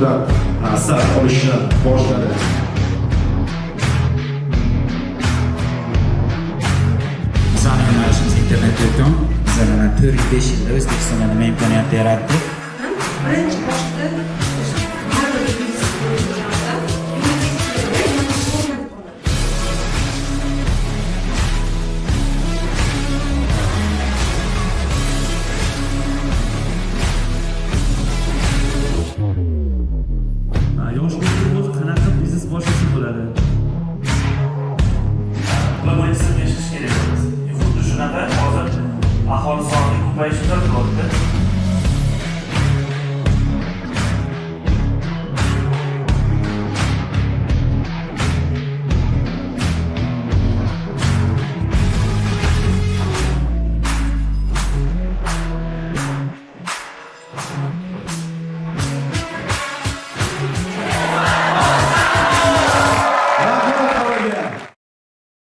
hozirdan start olishni boshladi. Bizani yo'nalishimiz internet do'kon. Bizlar mana 4-5 yilda O'zbekistonda nima imkoniyat yaratdik? Birinchi boshda har bir biznes bo'lganda yuridik qoladi. Yosh bo'lsa, qanaqa biznes boshlasa bo'ladi? Ular birinchisi yashash kerak emas. Xuddi shunaqa hozir aholi sonining ko'payishi kuzatyapti.